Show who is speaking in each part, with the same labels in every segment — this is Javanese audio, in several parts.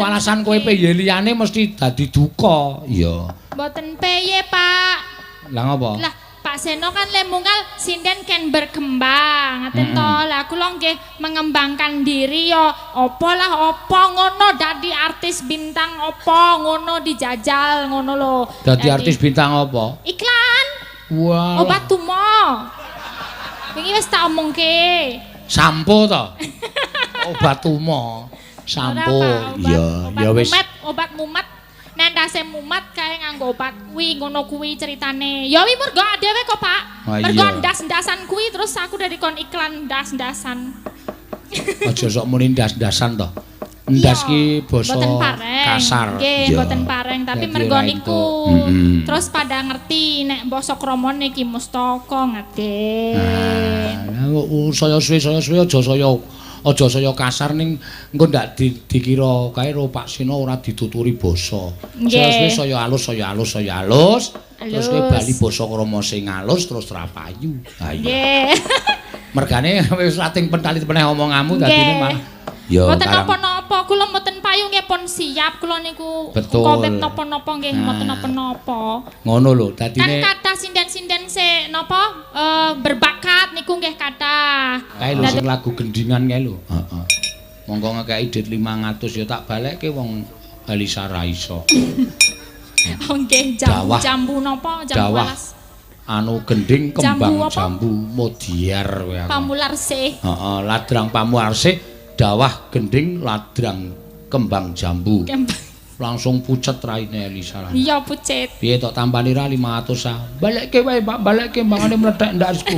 Speaker 1: Alasan kowe piye liyane mesti dadi duka. Iya.
Speaker 2: Mboten piye, Pak.
Speaker 1: Lah ngopo?
Speaker 2: Lah, Pak Seno kan le mungkal sinden ken berkembang, ngaten to. Lah kula nggih mengembangkan diri yo apa lah apa ngono dadi artis bintang apa ngono dijajal ngono lho.
Speaker 1: Dadi artis bintang apa?
Speaker 2: Iklan.
Speaker 1: Wah.
Speaker 2: Obat tumo. Wingi wis tak omongke.
Speaker 1: Sampo to? Obat tumo. Sampo. Iya, ya wis.
Speaker 2: Obat mumet. Nek ndase mumet kae nganggo obat kuwi ngono kuwi ceritane. Ya wi mergo dhewe kok, Pak. Mergo ndas-ndasan kuwi terus aku dari kon iklan ndas-ndasan.
Speaker 1: Aja sok muni ndas-ndasan to. Ndas ki basa kasar.
Speaker 2: Nggih, mboten pareng, tapi mergo niku. Terus pada ngerti nek basa kramane iki mustaka ngaten.
Speaker 1: Nah, saya suwe aja saya kasar ning engko ndak dikira kae ro Pak Seno ora dituturi basa. Saya suwe saya alus, saya alus, saya alus. Terus kowe bali basa krama sing alus terus ra payu. Ha iya.
Speaker 2: Nggih.
Speaker 1: Mergane wis rating pentali meneh omonganmu dadine malah ya
Speaker 2: mboten napa-napa, kula mboten payu nggih pun siap kula niku. Kowet napa-napa nggih mboten napa-napa.
Speaker 1: Ngono lho, dadine
Speaker 2: kan kathah sinden-sinden sik napa berbakat niku nggih kathah.
Speaker 1: Kae lho sing lagu gendingan kae lho. Heeh. Monggo ngekeki dit 500 ya tak balekke wong Elisa ra iso.
Speaker 2: Oh nggih, jambu napa jambu alas.
Speaker 1: Anu gending kembang jambu modiar kowe aku.
Speaker 2: Pamularsih.
Speaker 1: Heeh, ladrang Pamularsih. Dawah gending ladrang kembang jambu. Langsung pucet raine Elisa.
Speaker 2: Iya pucet.
Speaker 1: Piye tok tampani ra 500 ah. Balekke wae Pak, balekke mbangane mlethek ndasku.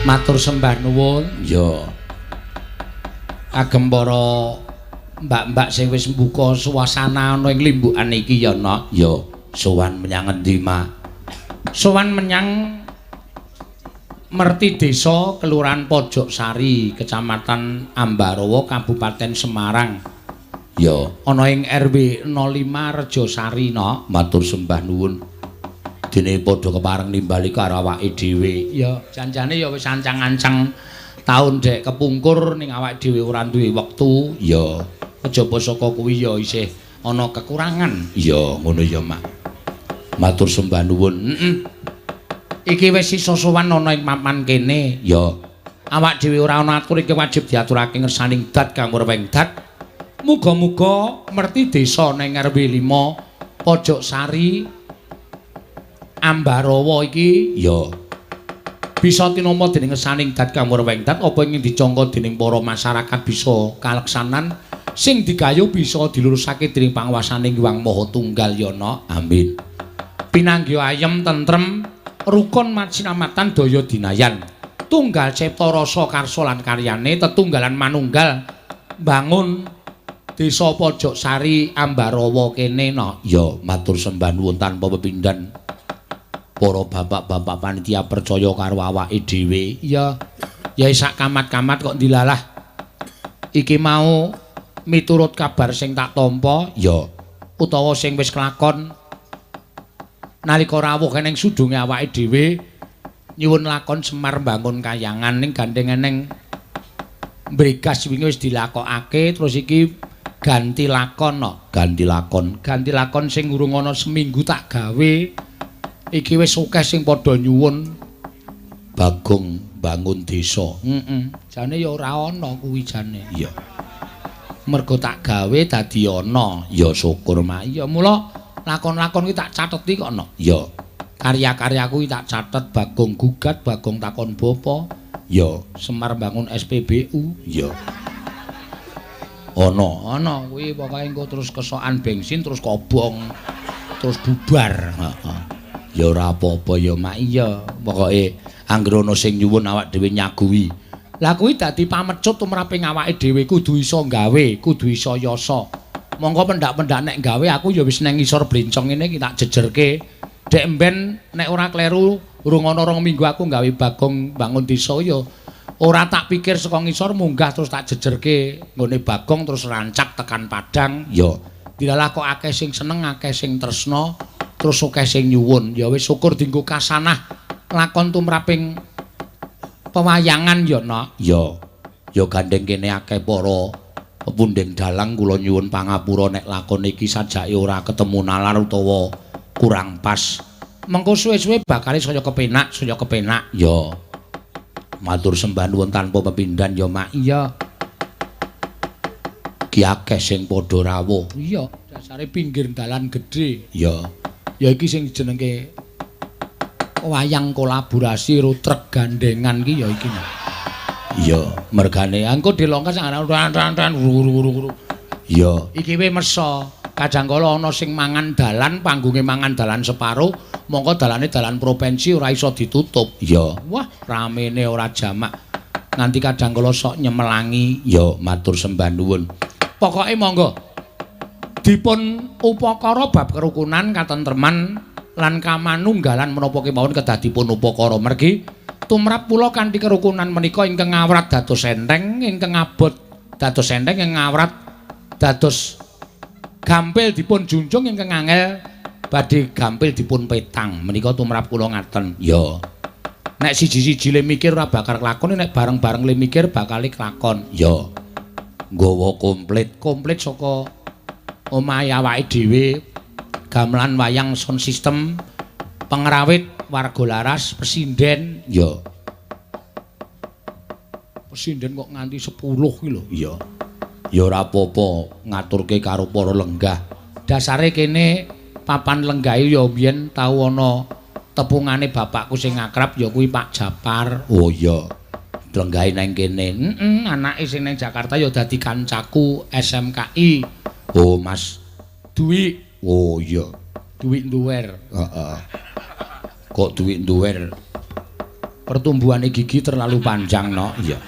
Speaker 1: Matur sembah nuwun. Ya. Kagem para mbak-mbak sing wis mbuka suasana ana ing limbukan iki ya, Nok. Ya, sowan menyang endi, Mak? Sowan menyang Merti Desa, Kelurahan Pojok Sari, Kecamatan Ambarawa, Kabupaten Semarang. Ya, ana ing RW 05 Rejosari, Nok. Matur sembah nuwun. Dene padha kepareng nimbali karo awake dhewe. Ya, janjane ya wis ancang-ancang taun dek kepungkur ning awake dhewe ora duwe wektu. Ya, kejaba saka kuwi ya isih ana kekurangan. Ya, ngono ya, Mak. Matur sembah nuwun. Heeh. Iki wis iso sowan ana ing papan kene. Ya. Awak dhewe ora ana atur iki wajib diaturake ngersaning dat kang werweng dat. Muga-muga Merti Desa ning RW 5 Pojok Sari Ambarawa iki ya bisa tinama dening ngersaning dat kang werweng dat apa ing dicangka dening para masyarakat bisa kaleksanan sing digayu bisa dilurusake dening panguwasaning Hyang Maha Tunggal ya, Nok. Amin. Pinanggih ayem tentrem rukun macinamatan daya dinayan tunggal cipta rasa karsa lan karyane tetunggalan manunggal bangun Desa Pojok Sari Ambarawa kene, Nok. Ya matur sembah nuwun tanpa pepindhan. Para bapak-bapak panitia percaya karo awake dhewe. Ya, ya sak kamat-kamat kok dilalah. Iki mau miturut kabar sing tak tampa, ya utawa sing wis kelakon nalika rawuh eneng sudunge awake dhewe nyuwun lakon Semar mbangun kayangan ning gandeng eneng mbregas wingi wis dilakokake terus iki ganti lakon, no. Ganti lakon, ganti lakon sing urung ana seminggu tak gawe. Iki wis akeh sing padha nyuwun Bagong Bangun Desa. Heeh. Jane ya ora ana kuwi jane. Iya. Mergo tak gawe dadi ana. Ya syukur mak. Iya, mula lakon-lakon kuwi tak cateti kok ana. Iya. Karya-karyaku kuwi tak catet Bagong Gugat, Bagong Takon Bapa. Ya, Semar Bangun SPBU. Ya. Ana, ana kuwi pokoke engko terus kesokan bensin terus kobong. Terus bubar. Heeh. Ya ora apa-apa ya mak. Iya, pokoke anggere ana sing nyuwun awak dhewe nyaguhi. Lah kuwi dadi pamecut tumraping awake dhewe kudu iso gawe, kudu iso yasa. Monggo pendak-pendak nek gawe aku ya wis nang ngisor blencong ngene iki tak jejerke. Dek mben nek ora kleru urung ana 2 minggu aku gawe Bagong Bangun Desa ya ora tak pikir saka ngisor munggah terus tak jejerke nggone Bagong terus rancak tekan Padang. Ya dilalah kok akeh sing seneng, akeh sing tresna, terus akeh sing nyuwun. Ya wis syukur dienggo kasanah lakon tumraping pewayangan ya, Nok. Ya. Ya gandeng kene akeh para pepundheng dalang kula nyuwun pangapura nek lakon iki sajake ora ketemu nalar utawa kurang pas. Mengko suwe-suwe bakale saya kepenak, saya kepenak. Ya. Matur sembah nuwun tanpa pepindhan ya, Mak. Iya. Ki akeh sing padha rawuh. Iya, dasare pinggir dalan gedhe. Ya. Ya iki sing jenenge wayang kolaborasi ro trek gandengan ki ya iki. Iya, mergane engko dilongkas ran ru. Iya, iki we mesa. Kadangkala ana sing mangan dalan, panggunge mangan dalan separo, mongko dalane dalan provinsi ora iso ditutup. Iya. Wah, ramene ora jamak. Nganti kadangkala sok nyemelangi. Ya, matur sembah nuwun. Pokoke monggo dipun upakara bab kerukunan, katentreman lan kamanunggalan menapa kemawon kedah dipun upakara mergi tumrap kula kanthi kerukunan menika ingkang ngawrat dados enteng, ingkang abot dados enteng, ingkang ngawrat dados gampil dipun junjung, ingkang angel badhe gampil dipun petang. Menika tumrap kula ngaten. Ya. Nek siji-siji le mikir ora bakal kelakon, nek bareng-bareng le mikir bakal kelakon. Ya. Nggawa komplit, komplit saka omahe awake dhewe, gamelan wayang sound system, pengrawit, warga laras, pesinden. Ya. Pesinden kok nganti 10 ki lho. Iya. Ya ora apa-apa ngaturke karo para lenggah. Dasare kene papan lenggahe ya biyen tau ana tepungane bapakku sing akrab ya kuwi Pak Japar. Oh iya. Lenggahe nang kene. Heeh, anake sing nang Jakarta ya dadi kancaku SMKI. Oh, Mas Dwi. Oh iya. Dwi Nduwer. Heeh. Kok Dwi Nduwer? Pertumbuhane gigi terlalu panjang, Nok. Iya.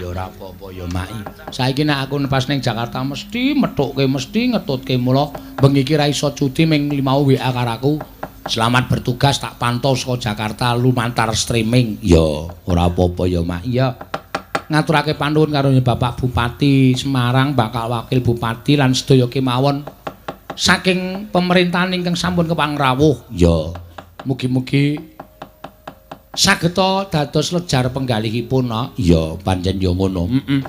Speaker 1: Ya ora apa-apa ya, Mak. Saiki nek aku pas ning Jakarta mesti methukke, mesti ngetutke. Mula bengi iki ra iso cuti ming limau WA karo aku. Selamat bertugas, tak pantau saka Jakarta lumantar streaming. Ya, ora apa-apa ya, Mak. Iya. Ngaturake panuwun karo Bapak Bupati Semarang, Bakal Wakil Bupati lan sedaya kemawon saking pemerintahan ingkang sampun kepang rawuh. Ya, mugi-mugi sageta dados lejar penggalihipun, Nok. Ya, pancen ya ngono. Heeh.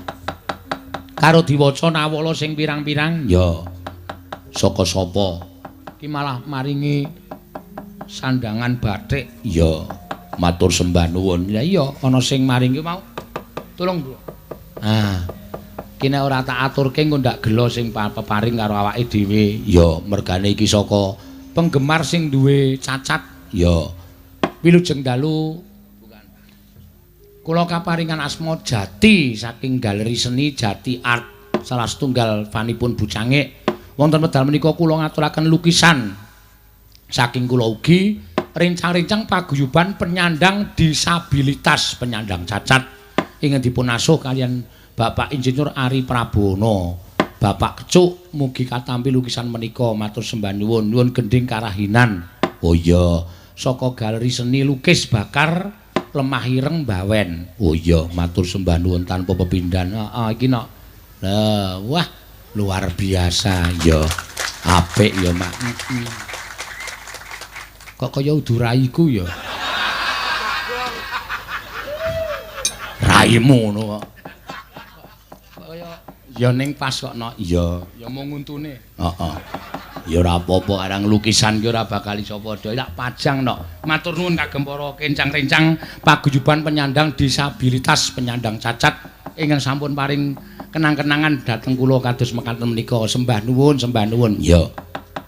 Speaker 1: Karo diwaca nawala sing pirang-pirang. Ya. Saka sapa? Ki malah maringi sandangan bathik. Ya, matur sembah nuwun. Ya iya, ana sing maringi mau. Tolong, Bro. Ah. Ki nek ora tak aturke engko ndak gelo sing peparing karo awake dhewe. Ya, mergane iki saka penggemar sing duwe cacat. Ya. Wilujeng dalu. Kula kaparingan asma Jati saking Galeri Seni Jati Art salah setunggal fanipun Bu Cangik. Wonten medal menika kula ngaturaken lukisan saking kula ugi rencang-rencang paguyuban penyandang disabilitas, penyandang cacat ingkang dipun asuh kaliyan Bapak Insinyur Ari Prabono. Bapak Kecuk mugi katampi lukisan menika, matur sembah nuwun. Nuwun gending karahinan. Oh iya, saka Galeri Seni Lukis Bakar Lemah Ireng Bawen. Oh iya, matur sembah nuwun tanpa pepindhan. Heeh, iki nok. Lah, wah, luar biasa ya. Apik ya, Mak. Kok kaya udu raiku ya. Raimu ngono kok. Kaya Ya ning pas kok no. Iya, ya mung untune. Heeh. Ya ora apa-apa arang lukisan ki ora bakal iso padha. Tak pajang no. Matur nuwun kagem para kencang-rencang paguyuban penyandang disabilitas, penyandang cacat ingkang sampun paring kenang-kenangan dhateng kula kados mekaten menika. Sembah nuwun, sembah nuwun. Ya.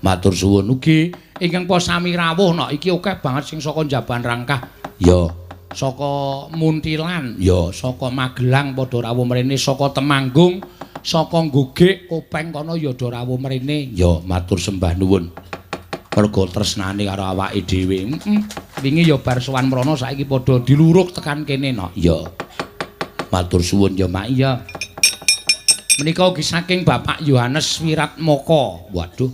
Speaker 1: Matur suwun ugi ingkang sami rawuh no. Iki akeh banget sing saka Jaban Rangkah. Ya. Saka Muntilan, ya, saka Magelang padha rawuh mrene, saka Temanggung, saka Gogek, Kopeng kono ya do rawuh mrene. Ya, matur sembah nuwun. Mergo tresnane karo awake dhewe. Wingi ya bar sowan mrono saiki padha diluruk tekan kene no. Ya. Matur suwun ya, Mak. Iya. Menika ugi saking Bapak Yohanes Wiratmoko. Waduh,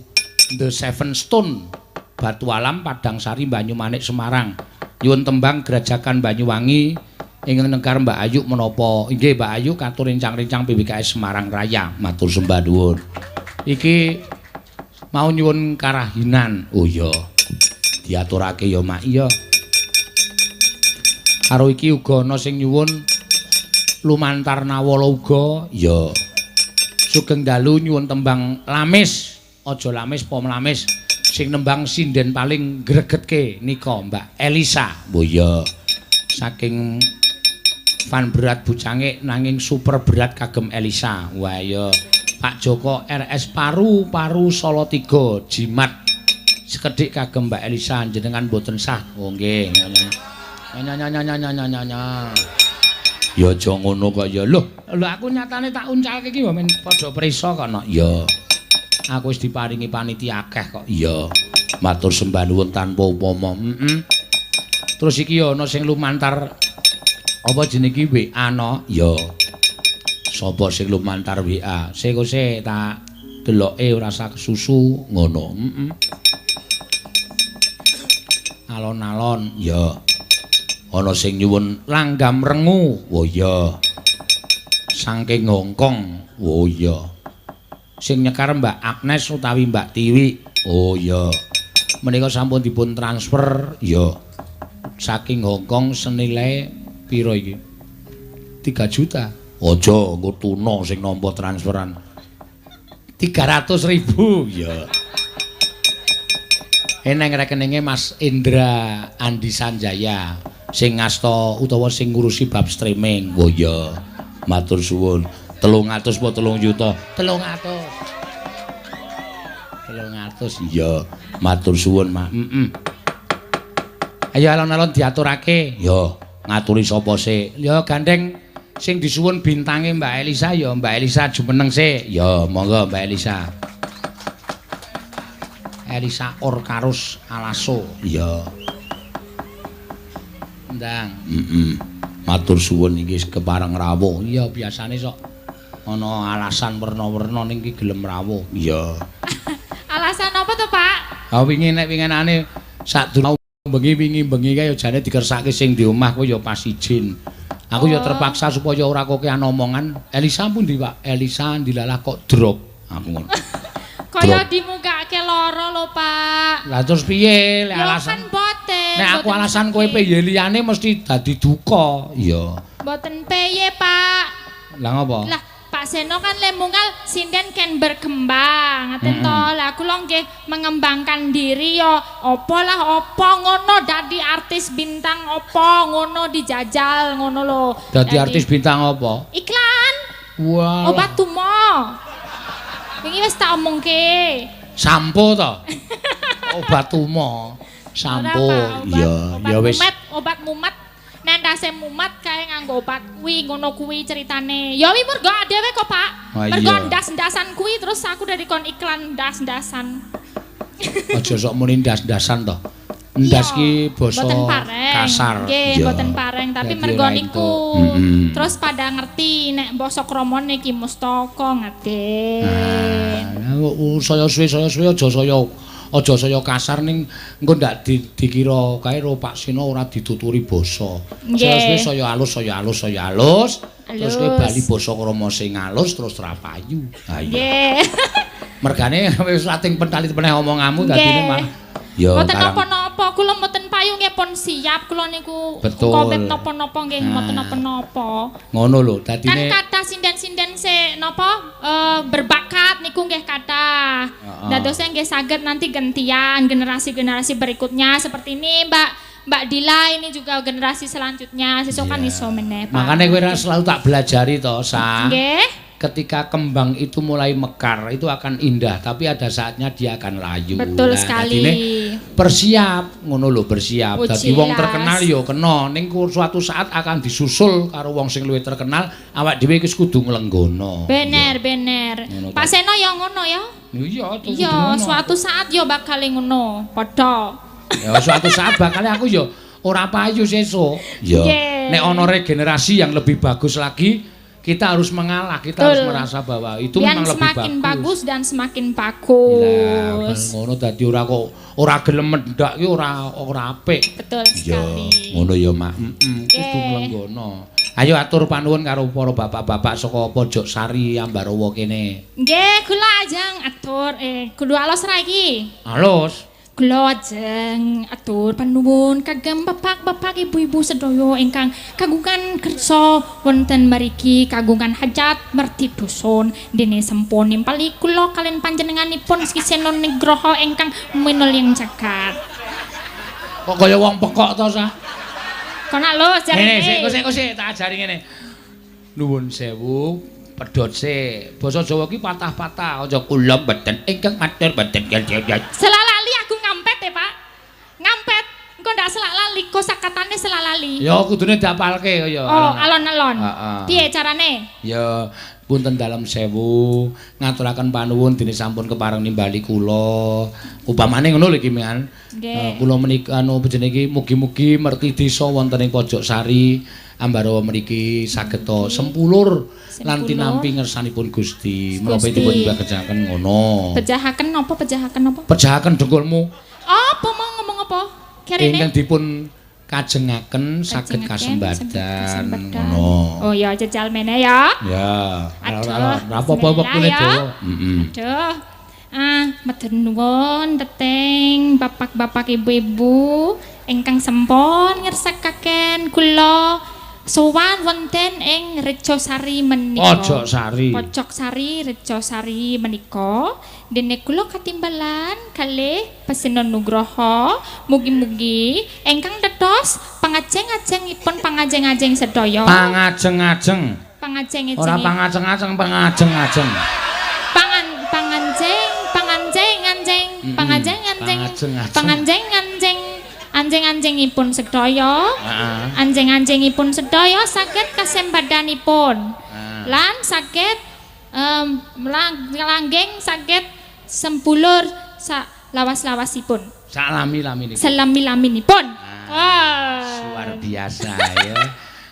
Speaker 1: The Seven Stone, Batu Alam, Padang Sari, Banyumanik, Semarang. Nyuwun tembang Grajagan Banyuwangi ingkang nengkar Mbak Ayu menapa? Inggih Mbak Ayu katur rencang-rencang PWKS Semarang Raya. Matur sembah nuwun. Iki mau nyuwun karahinan. Oh iya. Diaturake ya, Mak. Iya. Karo iki uga ana sing nyuwun lumantar nawala uga. Ya. Sugeng dalu nyuwun tembang lamis. Aja lamis pom lamis. Sing nembang sinden paling gregetke nika Mbak Elisa. Oh iya. Saking fan berat bucange nanging super berat kagem Elisa. Wah iya. Pak Joko RS Paru Paru Solo 3 jimat sekedhik kagem Mbak Elisa jenengan mboten sah. Oh nggih. Nya. Ya aja ngono kok ya. Loh, lho aku nyatane tak uncalke iki men padha prisa kok no. Ya. Aku wis diparingi panitia akeh kok. Iya. Matur sembah nuwun tanpa upama. Terus iki ya ana sing lumantar apa jenenge iki WA no? Ya. Sapa sing lumantar WA? Sik sik tak deloke ora usah kesusu ngono. Alon-alon ya. Ana sing nyuwun langgam rengu. Oh iya. Saking Hongkong. Oh iya. Sing nyekar Mbak Agnes utawi Mbak Tiwi. Oh iya. Menika sampun dipun transfer ya. Saking Hongkong senilai pira iki? 3 juta. Aja engko tuna sing nampa transferan. 300.000 ya. Eneng rekeninge Mas Indra Andi Sanjaya sing ngasta utawa sing ngurusi bab streaming. Oh iya. Matur suwun. 300 apa 3 juta? 300. 300 iya. Matur suwun, Mak. Ayo alon-alon diaturake. Ya, ngaturi sapa sik? Ya gandeng sing disuwun bintange Mbak Elisa ya Mbak Elisa jumeneng sik. Ya, monggo Mbak Elisa. Elisa Orkarus Alaso. Iya. Ndang. Matur suwun iki kepareng rawuh. Iya, biasane sok ana alasan werna-werna ning iki gelem rawuh. Iya.
Speaker 2: Alasan apa to, Pak?
Speaker 1: Ha wingi nek winginane sadurunge bengi wingi-bengi kae ya jane dikersake sing di omah kuwi ya pas izin. Aku ya terpaksa supaya ora kokean omongan. Elisa pundi, Pak? Elisa ndilalah kok drop. Aku ngono.
Speaker 2: Kaya dimugake lara lho, Pak.
Speaker 1: Lah terus piye lek alasan?
Speaker 2: Kan boten.
Speaker 1: Nek aku alasan kowe piye liyane mesti dadi duka. Iya.
Speaker 2: Mboten piye, Pak.
Speaker 1: Lah ngopo?
Speaker 2: Lah Pak Seno kan le mungkal sinden ken berkembang, ngaten to. Lah kula nggih mengembangkan diri ya apa lah apa ngono dadi artis bintang apa ngono dijajal ngono lho.
Speaker 1: Dadi artis bintang apa?
Speaker 2: Iklan.
Speaker 1: Wah.
Speaker 2: Obat tumo. Wingi wis tak omongke.
Speaker 1: Sampo to? Obat tumo. Sampo. Iya, ya wis.
Speaker 2: Obat mumet. Nek ndase mumet kae nganggo obat kuwi ngono kuwi ceritane. Ya wi mergo dhewe kok, Pak. Mergo ndas-ndasan kuwi terus aku dari kon iklan ndas-ndasan.
Speaker 1: Aja sok muni ndas-ndasan to. Ndas ki basa kasar.
Speaker 2: Nggih, mboten pareng, tapi mergo niku. Terus pada ngerti nek basa kramane iki mustaka ngaten.
Speaker 1: Nah, saya suwe aja saya kasar ning engko ndak dikira kae ro Pak Seno ora dituturi basa. Saya suwe saya alus, saya alus, saya alus. Terus kowe bali basa krama sing alus terus ra payu. Ha iya.
Speaker 2: Nggih.
Speaker 1: Mergane wis rating pentali meneh omonganmu dadine malah ya
Speaker 2: mboten napa-napa, kula mboten payu nggih pun siap kula niku. Kowet napa-napa nggih mboten napa-napa.
Speaker 1: Ngono lho, dadine
Speaker 2: kan kathah sinden-sinden sing napa berbakat niku nggih kathah. Dadosnya nggih saged nanti gantian generasi-generasi berikutnya seperti ini Mbak Dila ini juga generasi selanjutnya sesuk kan iso meneh.
Speaker 1: Makane kowe selalu tak belajari to, Sa.
Speaker 2: Nggih.
Speaker 1: Ketika kembang itu mulai mekar itu akan indah, tapi ada saatnya dia akan layu.
Speaker 2: Betul sekali.
Speaker 1: Dadine bersiap ngono lho, bersiap. Dadi wong terkenal ya kena, ning suatu saat akan disusul karo wong sing luwih terkenal, awak dhewe iki kudu nglenggono.
Speaker 2: Bener, bener. Pak Seno ya ngono ya.
Speaker 1: Iya,
Speaker 2: iya, suatu saat ya bakal ngono, padha.
Speaker 1: Ya suatu saat bakal aku ya ora payu sesuk. Ya. Nek ana regenerasi yang lebih bagus lagi, kita harus mengalah, kita harus merasa bahwa itu memang lebih bagus.
Speaker 2: Semakin bagus dan semakin bagus.
Speaker 1: Lah, ngono dadi ora kok ora gelem mendak ki ora apik.
Speaker 2: Betul sekali.
Speaker 1: Ngono ya, Mak. Kudu nglenggono. Ayo atur panuwun karo para bapak-bapak saka Pojok Sari Ambarawa kene.
Speaker 2: Nggih, kula ajeng atur kudu alus ra iki?
Speaker 1: Alus.
Speaker 2: Kula ajeng atur panuwun kagem bapak-bapak ibu-ibu sedaya ingkang kagungan kersa wonten mriki kagungan hajat merti dusun dene sampun nimpali kula kalian panjenenganipun Siseno Nugroho ingkang minulya jagat.
Speaker 1: Kok kaya wong pekok to, Sa?
Speaker 2: Kono lho jarine.
Speaker 1: Ngene, sik sik tak ajari ngene. Nuwun sewu, pedhot sik. Basa Jawa ki patah-patah, aja kula mboten ingkang matur mboten.
Speaker 2: Selalali aku ngampet ya, Pak. Ngampet. Engko ndak selak lali, kosakatane selak lali.
Speaker 1: Ya kudune diapalke kaya.
Speaker 2: Oh, alon-alon. Piye carane?
Speaker 1: Ya punten dalem sewu, ngaturaken panuwun dene sampun kepareng nimbali kula. Upamane ngono lho iki, Mian. Kula menika anu jenenge iki mugi-mugi merti desa wonten ing Pojok Sari Ambarawa mriki saged sempulur lan tinampi ngersanipun Gusti. Menapa dipun bejahaken ngono.
Speaker 2: Bejahaken napa? Bejahaken napa?
Speaker 1: Bejahaken dengkulmu.
Speaker 2: Apa mau ngomong apa? Kerene
Speaker 1: ingkang dipun kajengaken saged kasembadan ngono.
Speaker 2: Oh ya jajal meneh ya.
Speaker 1: Ya. Ora apa-apa wektune dawa.
Speaker 2: Heeh. Aduh. Ah, matur nuwun teteng bapak-bapak ibu-ibu ingkang sampun ngersakaken kula sowan wonten ing Rejosari menika.
Speaker 1: Pojok Sari.
Speaker 2: Pojok Sari Rejosari menika dene kula katimbalan kalih Peseno Nugroho mugi-mugi ingkang dados pangajeng-ajengipun pangajeng-ajeng sedaya.
Speaker 1: Pangajeng-ajeng.
Speaker 2: Pangajeng-ajeng.
Speaker 1: Ora pangajeng-ajeng, pangajeng-ajeng.
Speaker 2: Panganjeng, panganjeng-anjeng, pangajeng-anjeng, panganjeng-anjeng. Anjing-anjingipun sedaya, anjing-anjingipun sedaya saged kasembadanipun. Lan saged langgeng saged sempulur sak lawas-lawasipun.
Speaker 1: Sak lami-laminipun.
Speaker 2: Selami-laminipun.
Speaker 1: Wah, luar biasa ya.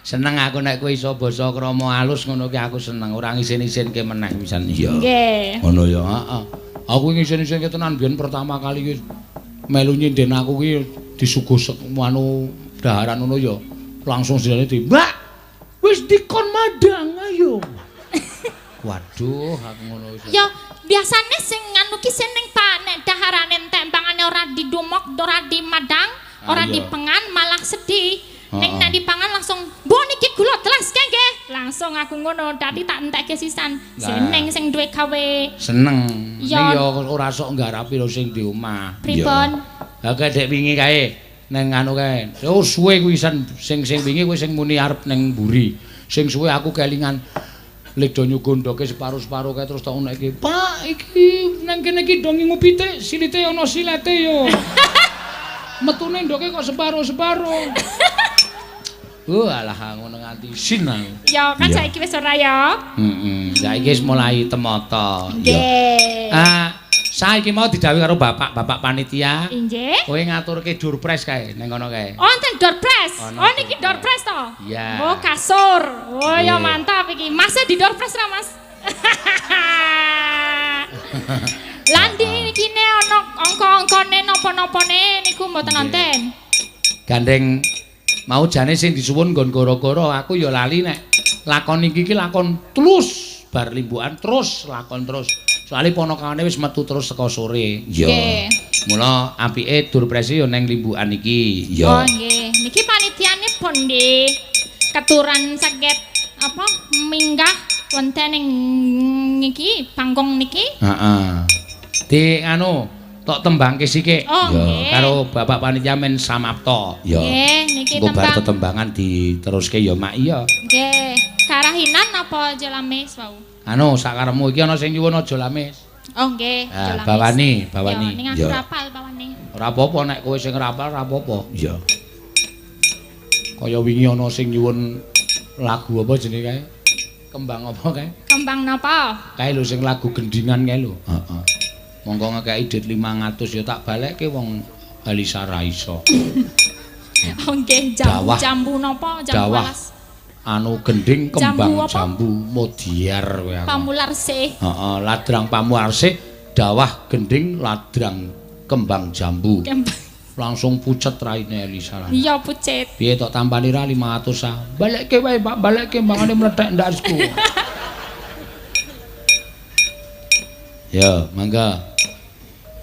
Speaker 1: Seneng aku nek kowe iso basa krama alus ngono ki aku seneng, ora ngisin-isinke meneh pisan. Iya.
Speaker 2: Nggih.
Speaker 1: Ngono ya, heeh. Aku ngisin-isinke tenan biyen pertama kali ki melu nyinden aku ki disuguh anu daharan ngono ya langsung sindene di Mbak wis dikon madang ayo. Waduh aku ngono wis.
Speaker 2: Ya biasane sing anu ki seneng Pak nek daharane entek pangane ora didumok ora dimadang ora dipengan malah sedih. Nek nek dipangan langsung mbok niki gula telas nggih. Langsung aku ngono dadi tak entekke sisan. Seneng sing duwe gawe.
Speaker 1: Seneng. Ning ya ora sok nggarapi lho sing di omah.
Speaker 2: Pripun?
Speaker 1: Lah dek wingi kae neng anu kae. Oh suwe kuwi sing sing wingi kuwi sing muni arep neng mburi. Sing suwe aku kelingan ledo nyugondoke separo-separo kae terus tak unekke. Pak iki nang kene iki do ngingu pitik, silite ana silete yo. Metune ndoke kok separo-separo. Oh alah ngono nganti isin aku.
Speaker 2: Ya kan saiki wis ora ya.
Speaker 1: Heeh. Saiki wis mulai temata.
Speaker 2: Nggih.
Speaker 1: Ah, saiki mau didhawuhi karo bapak-bapak panitia.
Speaker 2: Nggih.
Speaker 1: Kowe ngaturke door prize kae ning kono kae.
Speaker 2: Oh, enten door prize. Oh niki door prize to?
Speaker 1: Iya.
Speaker 2: Oh, kasur. Oh ya mantap iki. Mas di door prize ra, Mas? Lan iki ne ana angka-angkane napa-napane niku mboten nonton.
Speaker 1: Gandeng mau jane sing disuwun nggon goro-goro aku ya lali nek lakon iki ki lakon terus bar limbukan terus lakon terus. Soale ponakane wis metu terus saka sore. Iya. Mula apike door prize ya neng limbukan iki. Iya.
Speaker 2: Oh nggih. Niki panitiane pundi? Keturan saged apa minggah Wonten ing niki panggung niki.
Speaker 1: Heeh. Di anu tok tembangke sikik.
Speaker 2: Oh,
Speaker 1: ya, karo Bapak panitia men samapta. Ya.
Speaker 2: Nggih, niki
Speaker 1: tembang. Bar tetembangan diteruske ya Mak iya.
Speaker 2: Nggih. Karahinan apa aja lamis wau?
Speaker 1: Anu sakaremu iki ana sing nyuwun aja lamis.
Speaker 2: Oh nggih, aja lamis.
Speaker 1: Bawani, bawani.
Speaker 2: Ya, ning aku rapal bawane.
Speaker 1: Ora apa-apa nek kowe sing rapal ora apa-apa. Iya. Kaya wingi ana sing nyuwun lagu apa jenenge kae? Kembang apa kae?
Speaker 2: Kembang napa?
Speaker 1: Kae lho sing lagu gendingan kae lho. Heeh. Monggo ngekeki dit 500 ya tak balekke wong Elisa ra iso.
Speaker 2: Oh nggih, jambu jambu napa? Jambu alas.
Speaker 1: Anu gending kembang jambu modiar kowe aku.
Speaker 2: Pamularsih.
Speaker 1: Heeh, ladrang Pamularsih, dawah gending ladrang kembang jambu.
Speaker 2: Kembang.
Speaker 1: Langsung pucet raine Elisa.
Speaker 2: Iya pucet.
Speaker 1: Piye tok tampani ra 500 ah. Balekke wae Pak, balekke mbangane mlethek ndasku. Ya, mangga.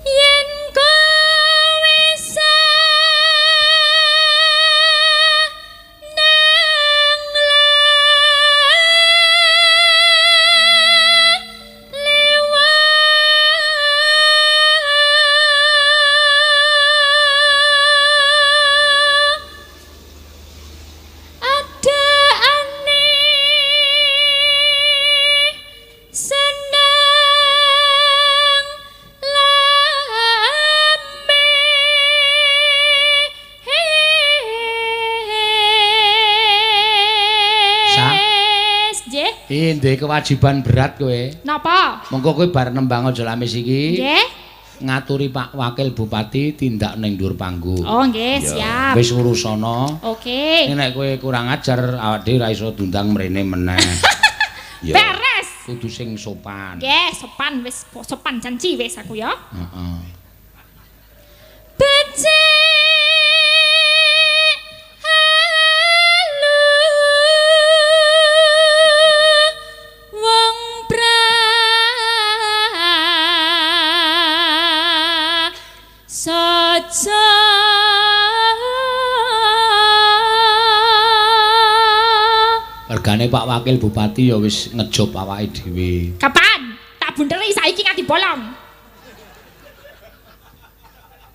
Speaker 2: Yen kowe seneng lewat ada aneh seneng lame.
Speaker 1: Sa?
Speaker 2: Nggih.
Speaker 1: Piye ndek kewajiban berat kowe?
Speaker 2: Napa?
Speaker 1: Monggo kowe bar nembang aja lamis iki.
Speaker 2: Nggih.
Speaker 1: Ngaturi Pak Wakil Bupati tindak ning dhuwur panggung.
Speaker 2: Oh nggih, siap.
Speaker 1: Wis urusana.
Speaker 2: Oke.
Speaker 1: Nek kowe kurang ajar awak dhewe ora iso diundang mrene meneh. Ya.
Speaker 2: Beres.
Speaker 1: Kudu sing sopan.
Speaker 2: Nggih, sopan wis sopan janji wis aku ya.
Speaker 1: Heeh.
Speaker 2: Becik halu wong prasaja.
Speaker 1: Regane Pak Wakil Bupati ya wis ngejob awake dhewe.
Speaker 2: Kapan? Tak bunderi saiki nganti bolong.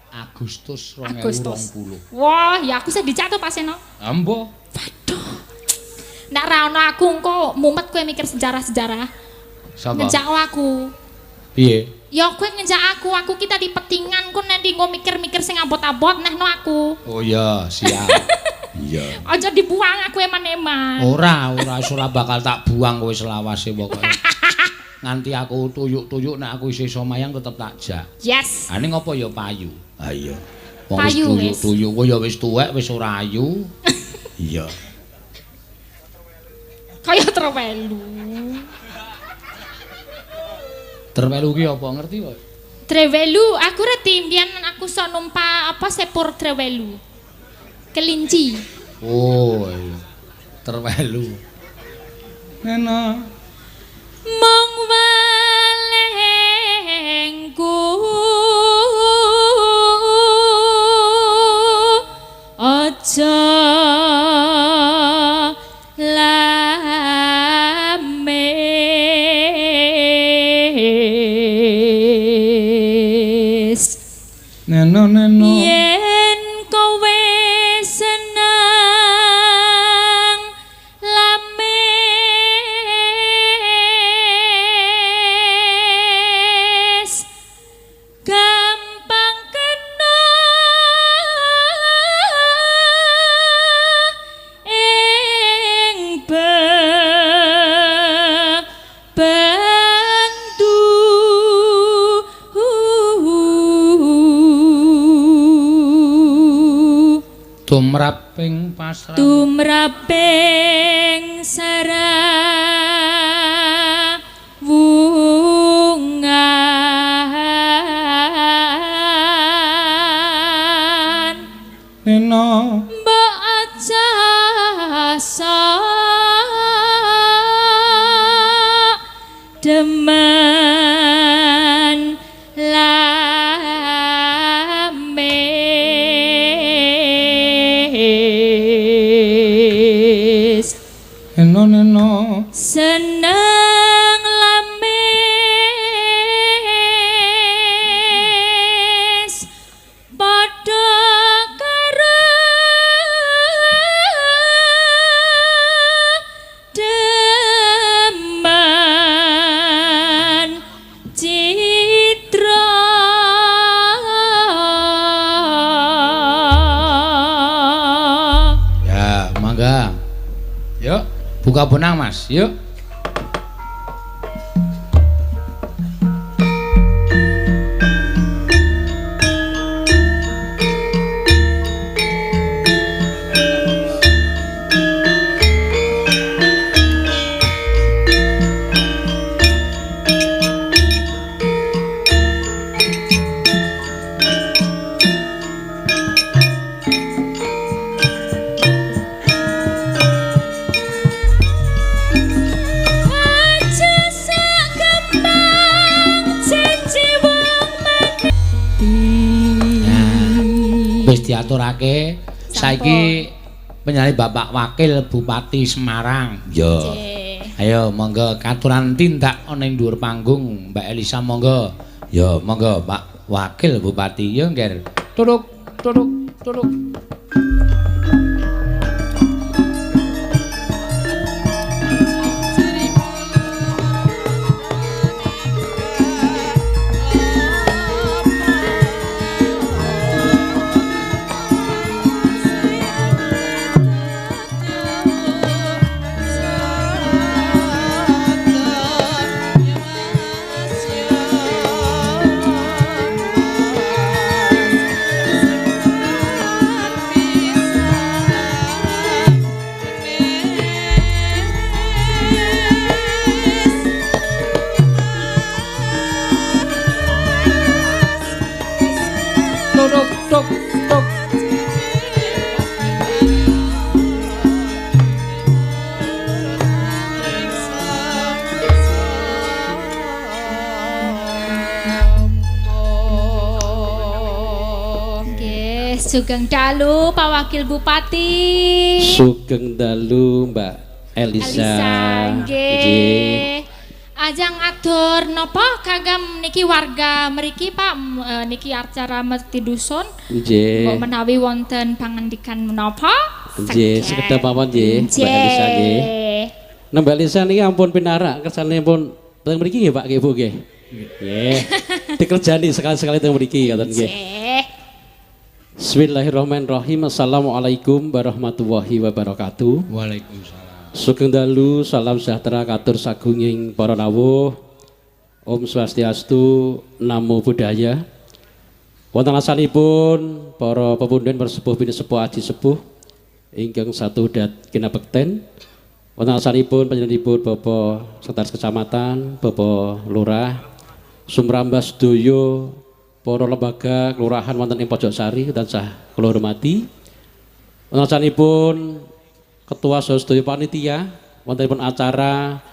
Speaker 1: Agustus 2020.
Speaker 2: Wah, ya aku sih dicatat Pak Seno.
Speaker 1: Ambo.
Speaker 2: Waduh. Nek ra ono aku engko mumet kowe mikir sejarah-sejarah.
Speaker 1: Sapa?
Speaker 2: Ngejak aku.
Speaker 1: Piye?
Speaker 2: Ya kowe ngejak aku, aku ki tadi petingan ku nanti engko mikir-mikir sing abot-abot nehno aku.
Speaker 1: Oh iya, siap. Iya.
Speaker 2: Aja dibuang aku eman-eman.
Speaker 1: Ora, ora ora bakal tak buang kowe selawase pokoke. Nganti aku tuyuk-tuyuk nek aku isih iso mayang tetep tak jak.
Speaker 2: Yes.
Speaker 1: Ha ning apa ya payu? Ha iya. Wong wis
Speaker 2: Payu wis.
Speaker 1: tuyuk-tuyuk kowe ya wis tuwek wis ora ayu. Iya.
Speaker 2: Kaya trewelu.
Speaker 1: Trewelu ki apa ngerti kowe?
Speaker 2: Trewelu, aku reti mbiyen aku sok numpak apa sepur trewelu. Kelinci.
Speaker 1: Oh iya. Trewelu. Nena.
Speaker 2: Mung welengku aja lamis.
Speaker 1: Neno neno.
Speaker 2: Yen kowe seneng lamis gampang kena ing bendu.
Speaker 1: Tumraping pasrah.
Speaker 2: Tumraping sarawungan.
Speaker 1: Nena.
Speaker 2: Mbok aja sok demen lamis.
Speaker 1: Neno neno.
Speaker 2: Seneng
Speaker 1: Buka bonang Mas, yuk. Wis diaturake saiki penyanyi Bapak Wakil Bupati Semarang. Yo. Ayo monggo katuran tindak ana ing dhuwur panggung Mbak Elisa monggo. Yo monggo Pak Wakil Bupati yo ngger. Turuk turuk turuk.
Speaker 2: Sugeng dalu Pak Wakil Bupati.
Speaker 3: Sugeng dalu Mbak Elisa.
Speaker 2: Nggih. Ajang atur napa kagem niki warga mriki Pak, niki acara merti dusun.
Speaker 3: Nggih.
Speaker 2: Mbok menawi wonten pangandikan menapa?
Speaker 3: Nggih, sekedhap mawon nggih Mbak Elisa nggih. Nah Mbak Elisa niki ampun pinarak kersane pun teng mriki nggih Pak nggih Bu nggih. Nggih. Dikerjani sekali-sekali teng mriki ngoten nggih. Bismillahirrahmanirrahim. Assalamualaikum warahmatullahi wabarakatuh.
Speaker 1: Waalaikumsalam.
Speaker 3: Sugeng dalu, salam sejahtera katur sagunging para rawuh. Om Swastiastu, Namo Buddhaya. Wonten asanipun para pepundhen persepuh pinesepuh aji sepuh ingkang satu dat kinabekten. Wonten asanipun panjenenganipun Bapak Sekretaris Kecamatan, Bapak Lurah, sumrambah sedaya para lembaga kelurahan wonten ing Pojoksari tansah kula hormati. Wontenipun ketua sedaya panitia wontenipun acara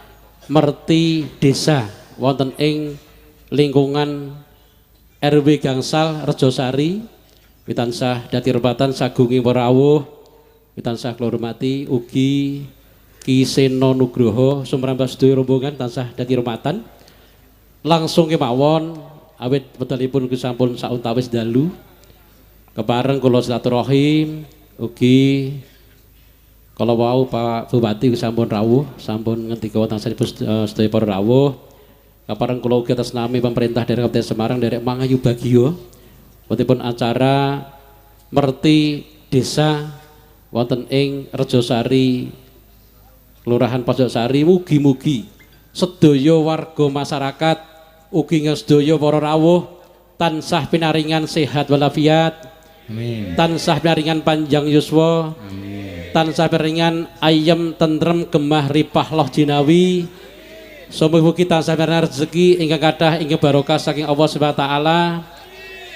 Speaker 3: Merti Desa wonten ing lingkungan RW Gangsal Rejosari witansah dadi repatan sagunging para rawuh witansah kula hormati ugi Ki Seno Nugroho sumrambah sedaya rombongan tansah dadi repatan. Langsung kemawon awit wedalipun sampun sauntawis dalu kepareng kula silaturahim ugi kala wau Pak Bupati sampun rawuh sampun ngendika wonten sedaya para rawuh kepareng kula ugi atas nami pemerintah daerah Kabupaten Semarang derek mangayu bagya wontenipun acara Merti Desa wonten ing Rejosari Kelurahan Pojoksari mugi-mugi sedaya warga masyarakat ugi sedaya para rawuh tansah pinaringan sehat walafiat.
Speaker 1: Amin.
Speaker 3: Tansah pinaringan panjang yuswa.
Speaker 1: Amin.
Speaker 3: Tansah pinaringan ayem tentrem gemah ripah loh jinawi. Mugi-mugi tansah pinaringan rezeki ingkang kathah ingkang barokah saking Allah Subhanahu wa taala.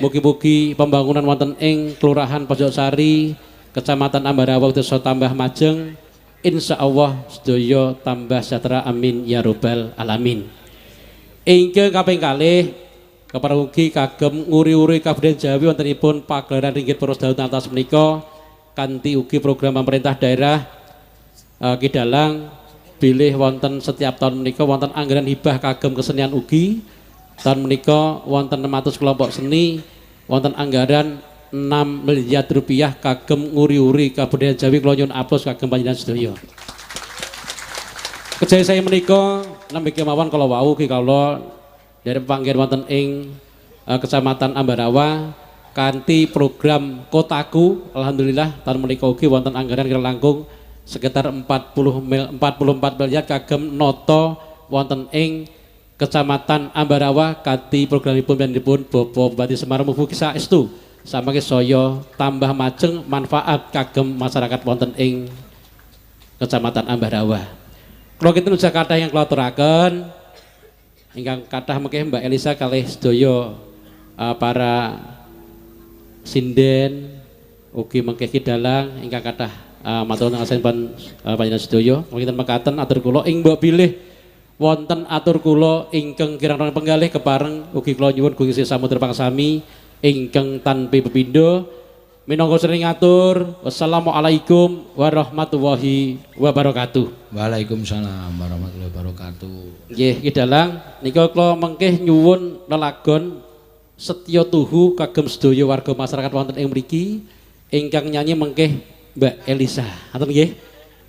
Speaker 3: Mugi-mugi pembangunan wonten ing Kelurahan Pojoksari, Kecamatan Ambarawa desa tambah majeng. Insyaallah sedaya tambah sejahtera amin ya robbal alamin. Ingkang kaping kalih kepareng ugi kagem nguri-uri kabudayan Jawi wontenipun pagelaran ringgit Purwosdalu atas menika kanthi ugi program pemerintah daerah Kidalang bilih wonten setiap tahun menika wonten anggaran hibah kagem kesenian ugi. Tahun menika wonten 600 kelompok seni wonten anggaran 6 miliar rupiah kagem nguri-uri kabudayan Jawi. Kula nyuwun aplaus kagem panjenengan sedaya. Kejaya saya menika nembe kemawon kala wau ki kawula dari panggen wonten ing Kecamatan Ambarawa kanthi program Kotaku, alhamdulillah tahun menika ugi wonten anggaran kira langkung sekitar 44 miliar kagem nata wonten ing Kecamatan Ambarawa kanthi programipun panjenenganipun Bapak Bupati Semarang mugi saestu samangke saya tambah majeng manfaat kagem masyarakat wonten ing Kecamatan Ambarawa. Kula kinten ugi kathah ingkang kula aturaken, ingkang kathah mengke Mbak Elisa kalih sedaya para sinden ugi mengke ki dalang ingkang kathah matur nuwun panjenengan panjenengan sedaya. Kinten mekaten atur kula ing mbok bilih wonten atur kula ingkang kirang penggalih kepareng ugi kula nyuwun Gusti Samudra Pangsami ingkang tanpi pepindho minangka sering ngatur. Wassalamualaikum warahmatullahi wabarakatuh.
Speaker 1: Waalaikumsalam warahmatullahi wabarakatuh.
Speaker 3: Nggih ki dalang nika kula mengke nyuwun lelagon Setya Tuhu kagem sedaya warga masyarakat wonten ing mriki ingkang nyanyi mengke Mbak Elisa. Ngaten nggih?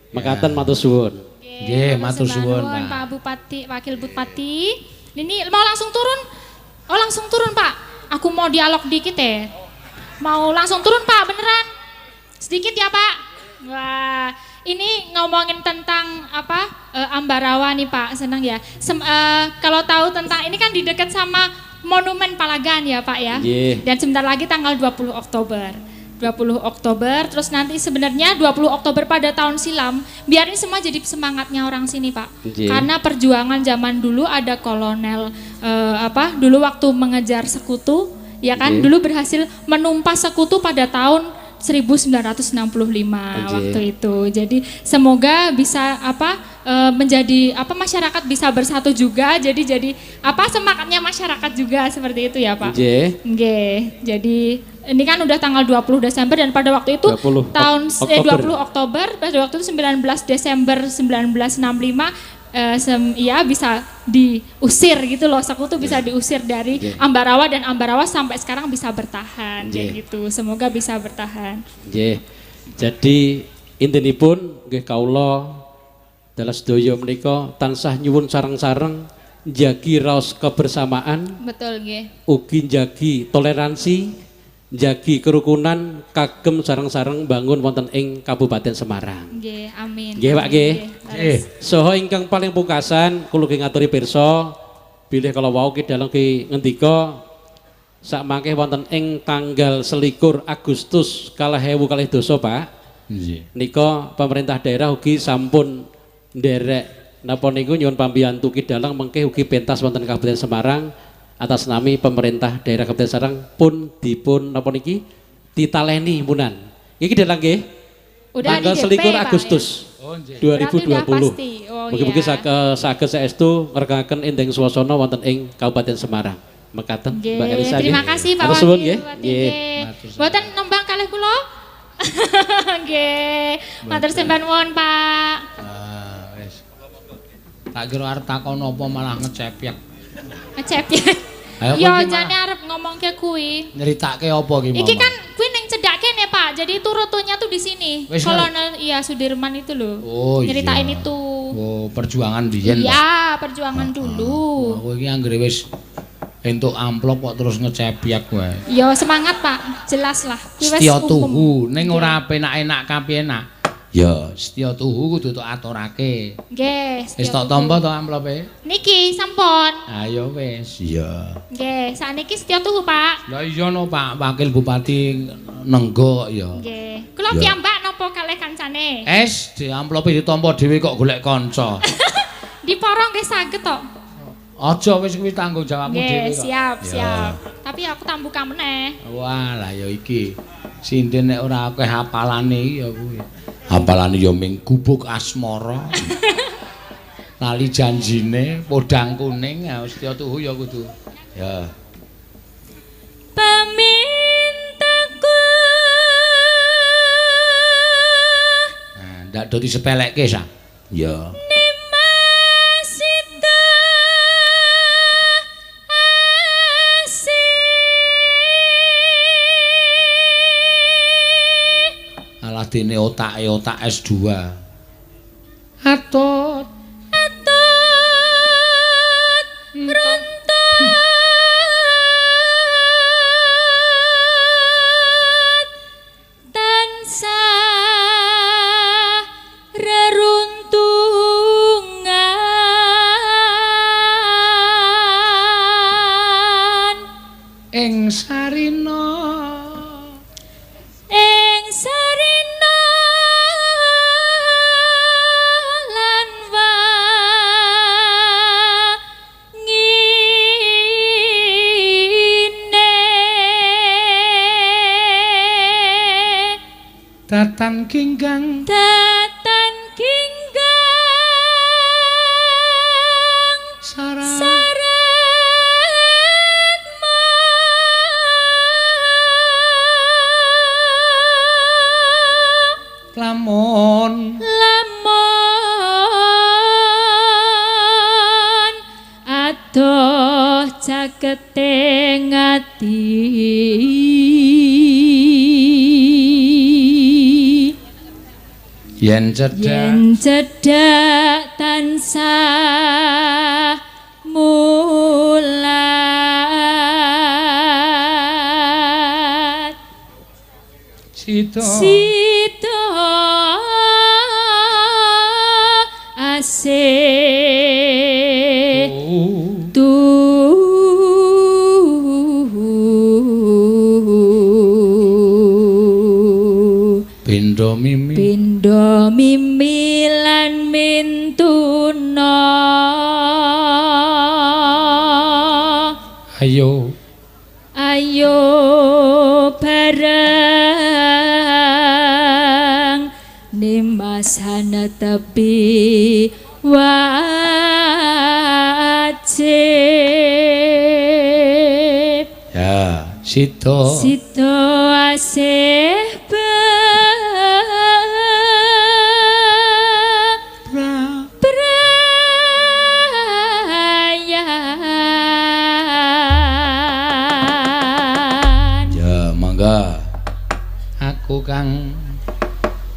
Speaker 3: Mekaten matur suwun.
Speaker 1: Nggih, matur suwun
Speaker 2: Pak Bupati, Wakil Bupati. Ini mau langsung turun? Oh, langsung turun, Pak. Aku mau dialog dikit ya. Mau langsung turun, Pak, beneran. Sedikit ya, Pak. Wah, ini ngomongin tentang apa? Ambarawa nih, Pak. Senang ya. Kalau tahu tentang ini kan di dekat sama Monumen Palagan ya, Pak ya.
Speaker 3: Yeah.
Speaker 2: Dan sebentar lagi tanggal 20 Oktober. 20 Oktober, terus nanti sebenarnya 20 Oktober pada tahun silam, biar ini semua jadi semangatnya orang sini, Pak.
Speaker 3: Yeah.
Speaker 2: Karena perjuangan zaman dulu ada kolonel dulu waktu mengejar sekutu, ya kan,
Speaker 3: yeah,
Speaker 2: dulu berhasil menumpas sekutu pada tahun 1965 waktu itu. Jadi semoga bisa menjadi masyarakat bisa bersatu juga. Jadi semangatnya masyarakat juga seperti itu ya, Pak.
Speaker 3: Nggih.
Speaker 2: Nggih. Jadi ini kan udah tanggal 20 Desember dan pada waktu itu
Speaker 3: 20
Speaker 2: tahun
Speaker 3: Oktober.
Speaker 2: 20 Oktober pada waktu itu 19 Desember 1965 ya bisa diusir gitu loh, sekutu bisa diusir dari Ambarawa dan Ambarawa sampai sekarang bisa bertahan gitu. Semoga bisa bertahan.
Speaker 3: Nggih. Jadi intinipun nggih kawula dalah sedaya menika tansah nyuwun sareng-sareng njagi raos kebersamaan.
Speaker 2: Betul nggih.
Speaker 3: Ugi njagi toleransi, njagi kerukunan kagem sareng-sareng bangun wonten ing Kabupaten Semarang.
Speaker 2: Nggih, amin.
Speaker 3: Nggih, Pak nggih.
Speaker 1: Nggih.
Speaker 3: Saha ingkang paling pungkasan kula nggih ngaturi pirsa bilih kala wau ki dalem ki ngendika sakmangke wonten ing tanggal 21 Agustus 2022, Pak.
Speaker 1: Nggih.
Speaker 3: Nika pemerintah daerah ugi sampun nderek napa niku nyuwun pambiyantu ki dalang mengke ugi pentas wonten Kabupaten Semarang atas nami pemerintah daerah Kabupaten Semarang pun dipun napa niki ditaleni punan. Iki dalang nggih.
Speaker 2: Udah
Speaker 3: tanggal 21 Agustus
Speaker 1: ya. Oh,
Speaker 3: 2020.
Speaker 2: Oh,
Speaker 3: mugi-mugi
Speaker 2: iya.
Speaker 3: Saged saestu ngregengaken entheng swasana wonten ing Kabupaten Semarang. Mekaten Mbak Elisa.
Speaker 2: Terima kasih Pak
Speaker 3: Wakil.
Speaker 2: Nggih. Mboten nembang kalih kula. Nggih. Matur sembah nuwun, Pak.
Speaker 1: Ah, wis. Tak kira arep takon apa malah ngecepyek.
Speaker 2: Ngecepyek. Ya jane arep ngomongke kuwi.
Speaker 1: Nyeritake apa ki?
Speaker 2: Iki kan kuwi ning cedhak kene, Pak. Jadi itu rutenya tuh di sini. Kolonel iya Sudirman itu loh.
Speaker 1: Oh,
Speaker 2: nyeritain
Speaker 1: iya.
Speaker 2: Itu.
Speaker 1: Oh, perjuangan biyen.
Speaker 2: Iya, perjuangan dulu.
Speaker 1: Aku iki anggere wis entuk amplop kok terus ngecepyek wae.
Speaker 2: Ya semangat, Pak. Jelas lah. Kuwi wis
Speaker 1: Setya tuhu ning ora penak-enak kapiye-enak. Ya, setya tuhu kudu tok aturake.
Speaker 2: Nggih,
Speaker 1: wis tok tampa to amplope?
Speaker 2: Niki sampun.
Speaker 1: Ayo wis. Iya.
Speaker 2: Nggih, sakniki setya tuhu, Pak.
Speaker 1: Lah iya no, Pak, Wakil Bupati nenggo ya.
Speaker 2: Nggih. Kula piyambak napa kalih kancane?
Speaker 1: Es, di amplope ditampa dhewe kok golek kanca.
Speaker 2: Diporong nggih saged to.
Speaker 1: Aja wis kuwi tanggung jawabmu dhewe kok.
Speaker 2: Siap, siap. Tapi aku tak buka meneh.
Speaker 1: Wah, lah ya iki. Sinden nek ora akeh hafalane ya kuwi. Hafalane ya ming gubuk asmara. Lali janjine podang kuning ya setya tuhu ya kudu. Ya.
Speaker 2: Pamintaku.
Speaker 1: Nah, ndak do disepelekke sa. Ya. Dene otake otak S2. Atut
Speaker 2: atut runtut tansah
Speaker 1: Ing sarina,
Speaker 2: ing sarina lan wangine,
Speaker 1: datan ginggang,
Speaker 2: datan ginggang
Speaker 1: syarat lamun,
Speaker 2: lamun adoh cakete ngati,
Speaker 1: yen cedhak,
Speaker 2: yen cedhak tansah mulat,
Speaker 1: sida,
Speaker 2: sida asih tu,
Speaker 1: pindha mimi,
Speaker 2: pindha mimi lan mintuna,
Speaker 1: ayo,
Speaker 2: ayo bareng nimasana tepi wajib,
Speaker 1: ya sida,
Speaker 2: sida asih brayan.
Speaker 1: Ya mangga aku kang,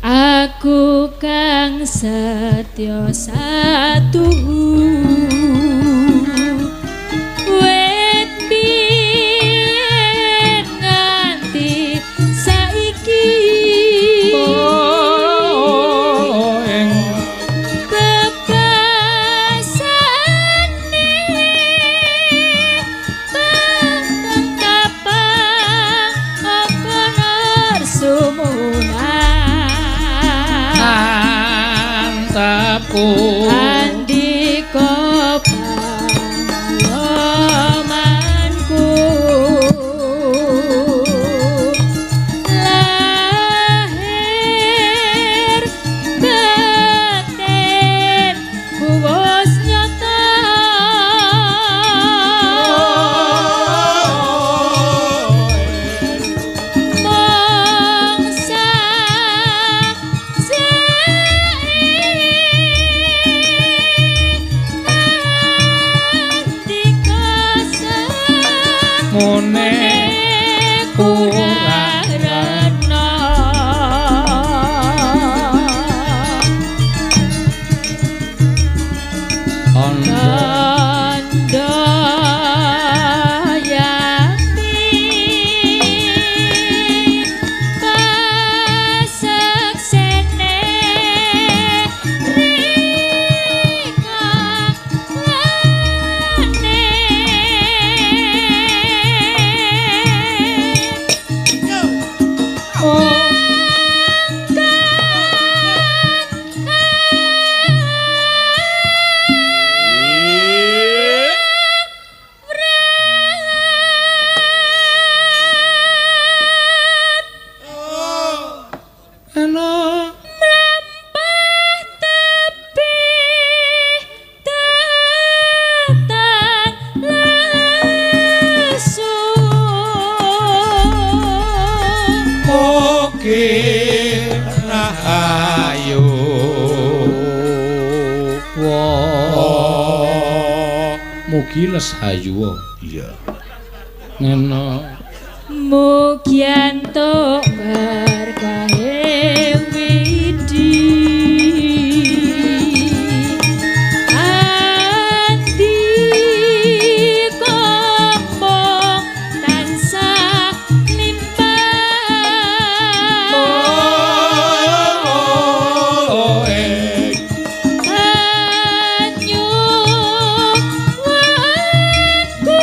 Speaker 2: aku kang setya satuhu, wit biyen nganti saiki,
Speaker 1: ing
Speaker 2: bebasane patang apa sumunan
Speaker 1: antapku
Speaker 2: andika pangalamanku, lahir batin wis nyata, mangsa
Speaker 1: mune
Speaker 2: kurang rena, kandha yakti paseksene rika lane.
Speaker 1: Ana
Speaker 2: mlampah tebih datang lesu,
Speaker 1: mugi rahayu mugi lesayu. Iya ngene
Speaker 2: mugi entuk berkahe widi, andika mung tansah limpah, banyu wanku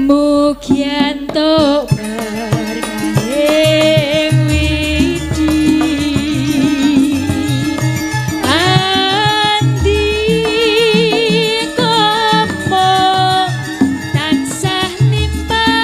Speaker 2: Mugi entuk berkahing widi andika mung tansah limpah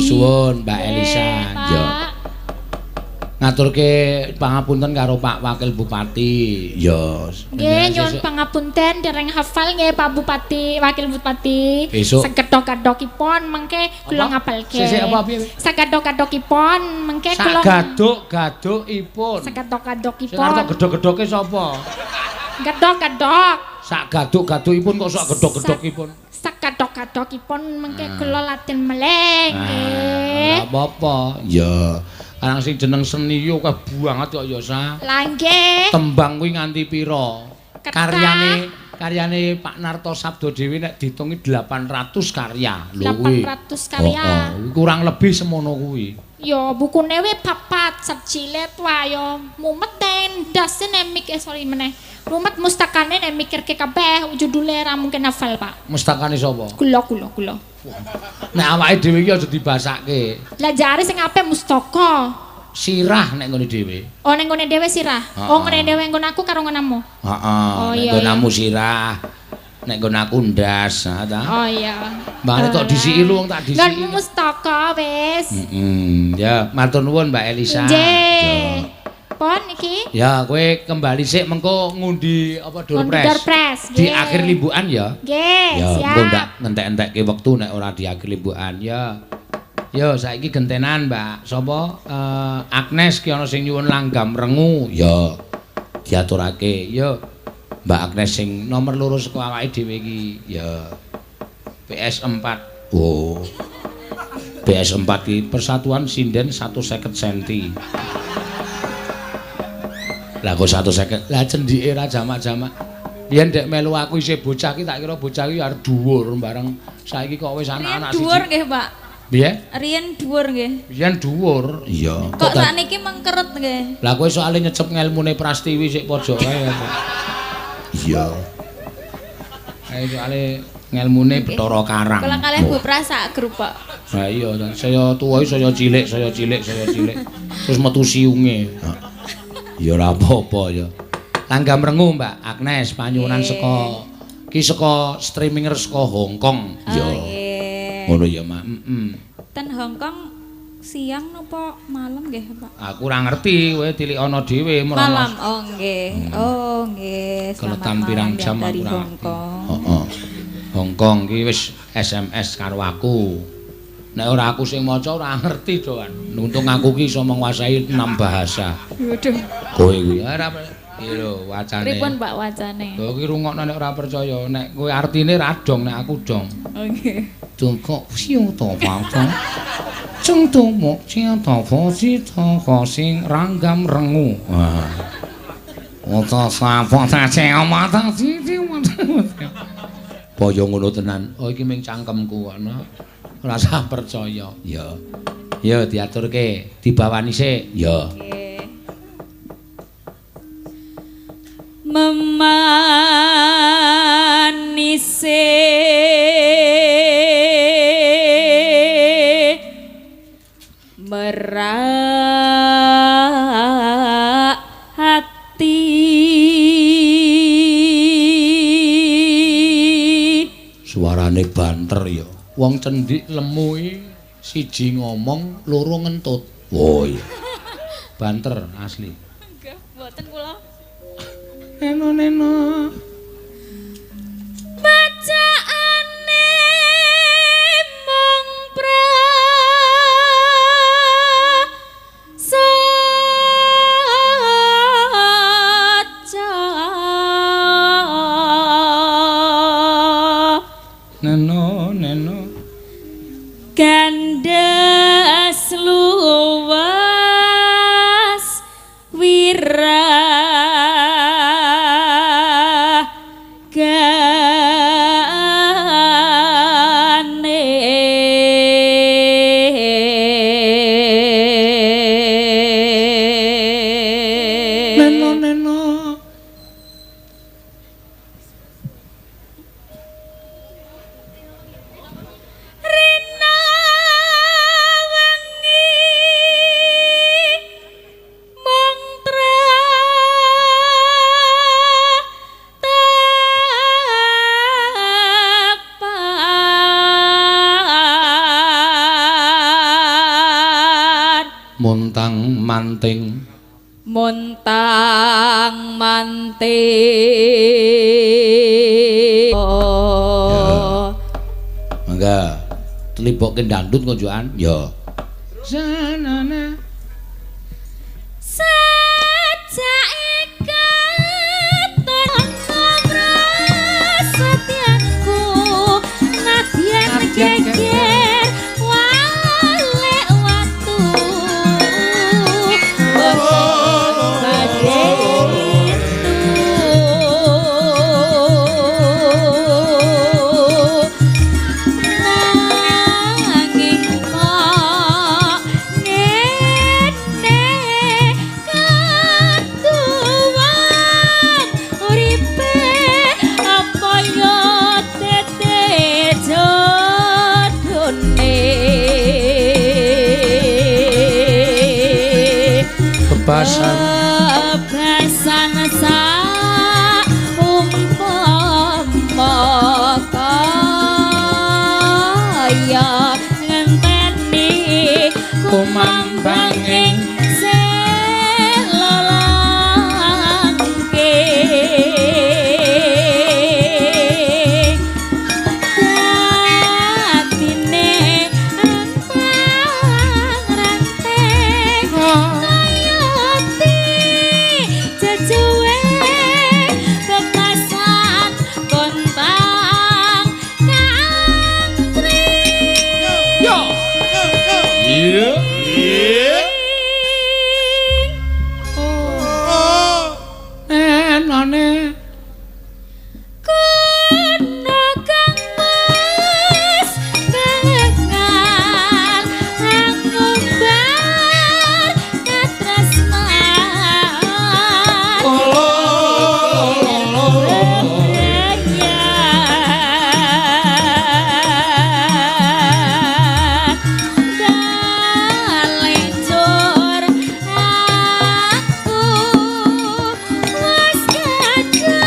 Speaker 1: Suwun Mbak Elisa. Ya. Ngaturke pangapunten karo Pak Wakil Bupati. Ya.
Speaker 2: Nggih, nyuwun pangapunten dereng hafal nggih Pak Bupati, Wakil Bupati. Sekedhok-kedhokipun mengke kula ngapalke.
Speaker 1: Sesuk apa piye?
Speaker 2: Sekedhok-kedhokipun mengke kula
Speaker 1: Sagaduk-gadukipun.
Speaker 2: Sekedhok-kedhokipun.
Speaker 1: Sing arep gedhok-gedhoke sapa?
Speaker 2: Gedhok-gedhok.
Speaker 1: Sak gaduk-gadukipun kok sak gedhok-gedhokipun.
Speaker 2: Sakadok-kadokipun mengke kula latin meleh nggih.
Speaker 1: Ora apa-apa. Ya. Karang sing jeneng seni yo akeh banget kok ya Sa.
Speaker 2: Lah nggih.
Speaker 1: Tembang kuwi nganti pira? Karyane Pak Narto Sabdo dhewe nek diitungi 800 karya. Lho kuwi.
Speaker 2: 800 karya.
Speaker 1: Heeh, kurang lebih semono kuwi.
Speaker 2: Ya bukune we papat sak jilid wae ya mumet ndase nek mikir sorry meneh. Rumet mustakane nek mikirke kabeh judule ra mungkin hafal, Pak.
Speaker 1: Mustakane sapa?
Speaker 2: Kula.
Speaker 1: Nek awake dhewe iki aja dibasake.
Speaker 2: Lah jare sing apik mustaka.
Speaker 1: Sirah nek nggone dhewe.
Speaker 2: Oh nek nggone dhewe sirah. Oh nggone dhewe nggon aku karo nggonamu.
Speaker 1: Heeh. Nek nggonamu sirah. Nek nggon aku ndas, ha ta?
Speaker 2: Oh iya.
Speaker 1: Mbane tok disiki lu wong tak disiki.
Speaker 2: Nggonmu mustaka wis.
Speaker 1: Heeh. Ya, matur nuwun Mbak Elisa.
Speaker 2: Nggih. Pon iki.
Speaker 1: Ya, kowe kembali sik mengko ngundi apa doorpress. Di akhir limbukan ya.
Speaker 2: Nggih,
Speaker 1: ya,
Speaker 2: siap.
Speaker 1: Engko ndak ngentek-entekke wektu nek ora di akhir limbukan ya. Yo saiki gentenan, Mbak. Sapa? Agnes ki ana sing nyuwun langgam rengu. Ya. Diaturake. Yo. Mbak Agnes sing nomor 2 saka awake dhewe iki. Ya. PS4. Oh. PS4 ki Persatuan Sinden 150 senti. Lah kok 150. Lah cendhike ra jamak-jamak. Biyen dek melu aku isih bocah ki tak kira bocah ki arep dhuwur bareng saiki kok wis anak-anak siji.
Speaker 4: Dhuwur nggih, Pak.
Speaker 1: Piye?
Speaker 4: Riyen dhuwur nggih.
Speaker 1: Biyen dhuwur. Iya.
Speaker 4: Kok sakniki mengkeret nggih.
Speaker 1: Lah kowe soalé nyecep ngelmune Prastiwi sik pojok kae. Iya. Ayo soalé ngelmune Bathara Karang.
Speaker 4: Kula kalih Bu Pras sak grup, Pak.
Speaker 1: Lah iya, saya tuwa saya cilik, saya cilik, saya cilik. Terus metu siunge. Ya ora apa-apa ya. Langgam rengu Mbak Agnes panyuwunan saka ki saka streaming saka Hong Kong.
Speaker 4: Ya.
Speaker 1: Ngono ya, Mak. Heeh.
Speaker 4: Ten Hong Kong siang napa malam nggih, Pak?
Speaker 1: Aku ora ngerti, kowe tilikono dhewe
Speaker 4: menawa. Malam. Oh nggih. Oh nggih.
Speaker 1: Selamat malam jam
Speaker 4: dari Hong Kong.
Speaker 1: Heeh. Hong Kong ki wis SMS karo aku. Nek ora aku sing maca ora ngerti, Doan. Untung aku ki iso menguasai 6 bahasa.
Speaker 4: Waduh.
Speaker 1: Kowe kuwi ora iki lho wacane.
Speaker 4: Pripun Pak wacane?
Speaker 1: Lho iki rungokno nek ora percaya, nek kowe artine ra dong nek aku dong.
Speaker 4: Oke.
Speaker 1: Dongkok siu to pa. Cung to mok cia to fo si to ko sing ranggam rengu. Wah. Ota sa fo ta ce ma ta si si ma. Boyo ngono tenan. Oh iki ming cangkemku ana. Ora usah percaya. Ya. Ya diaturke, dibawani sik. Ya.
Speaker 4: Memanise merak hati.
Speaker 1: Suarane banter ya. Wong cendik lemu iki siji ngomong, loro ngentut. Oh iya. Banter asli.
Speaker 4: Enggak, mboten kula.
Speaker 1: Neno neno.
Speaker 4: Bacaane mung prasaja.
Speaker 1: manting.
Speaker 4: Montang manting.
Speaker 1: Ya. Mangga tlibokke dandut konjukan. Ya. Sanana
Speaker 2: sajake katon prasetyaku nadyan geger wale watu badhe nanging kok ngene katuwang uripe apa yo tete jodone
Speaker 1: bebasan
Speaker 4: bebasan sa umpama kaya ngenteni kumambanging selolangke dadine antang ranting kayati jejuwe bebasan kontang kantri.
Speaker 1: Yo. Iya. Enane
Speaker 2: Kono kang mas bengal angumbar katresnan. Balencur aku wis kadung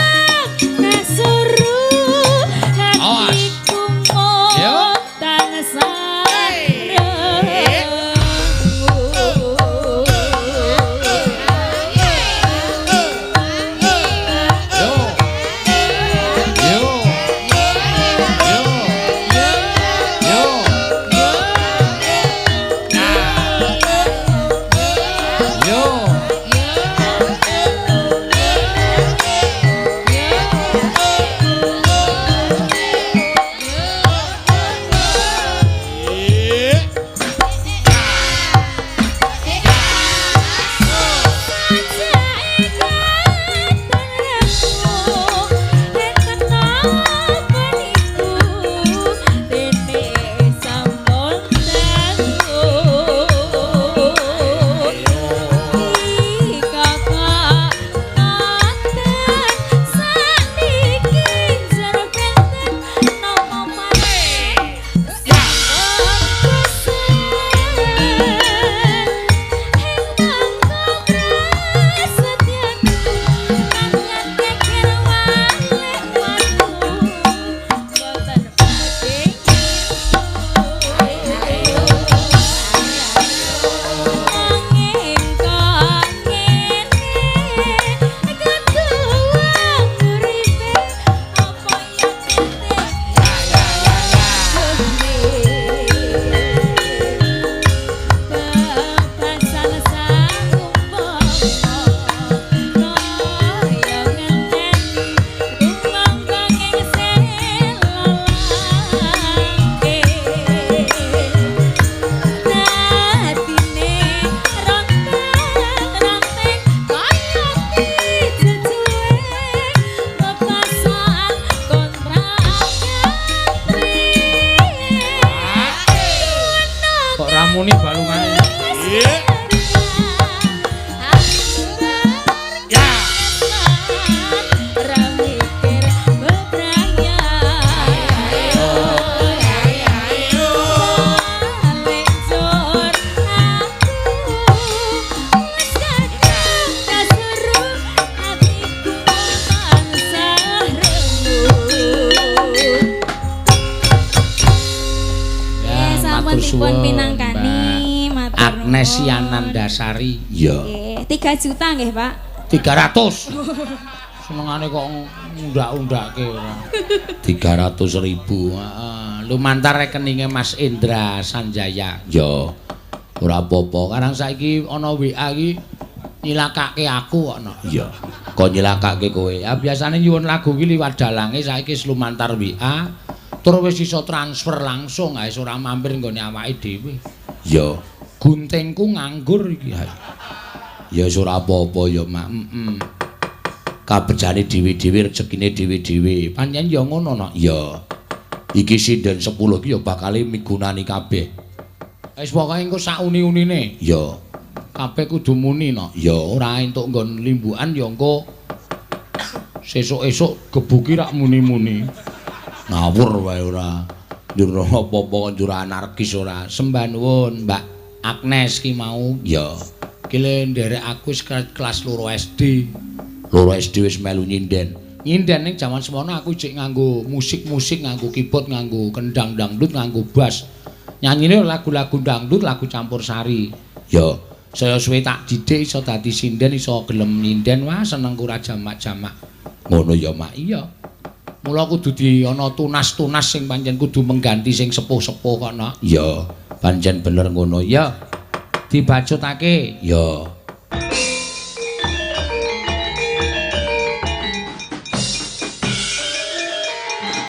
Speaker 1: Agnes Yanandasari. Iya.
Speaker 4: Nggih, 3 juta nggih, Pak.
Speaker 1: 300. Senengane kok ngundak-undake ora. 300.000. Heeh. Lumantar rekeninge Mas Indra Sanjaya. Ya. Ora apa-apa. Karang saiki ana WA iki nyilakake aku kok no. Iya. Kok nyilakake kowe. Ya biasane nyuwun lagu iki liwat dalange, saiki wis lumantar WA. Tur wis iso transfer langsung, wis ora mampir nggone awake dhewe. Ya. Guntingku nganggur iki. Ya wis ora apa-apa ya, Mak. Heeh. Kabejane dhewe-dhewe, rezekine dhewe-dhewe. Pancen ya ngono no. Ya. Iki sinden 10 iki ya bakale migunani kabeh. Wis pokoke engko sak uni-unine. Ya. Kabeh kudu muni no. Ya ora entuk nggon limbukan ya engko sesuk-esuk gebuki rak muni-muni. Ngawur wae ora. Njur apa-apa njur anarkis ora. Sembah nuwun Mbak Agnes ki mau. Ya. Ki le nderek aku wis kelas 2 SD. 2 SD wis melu nyinden. Nyinden ning jaman semono aku jek nganggo musik-musik, nganggo keyboard, nganggo kendang dangdut, nganggo bass. Nyanyine lagu-lagu dangdut, lagu campur sari. Ya, saya suwe tak didik iso dadi sinden, iso gelem nyinden, wah senengku ra jamak-jamak. Ngono ya, Mak. Iya. Mula kudu di ana tunas-tunas sing pancen kudu mengganti sing sepuh-sepuh kok, no. Iya, pancen bener ngono. Ya. Dibacutake. Ya.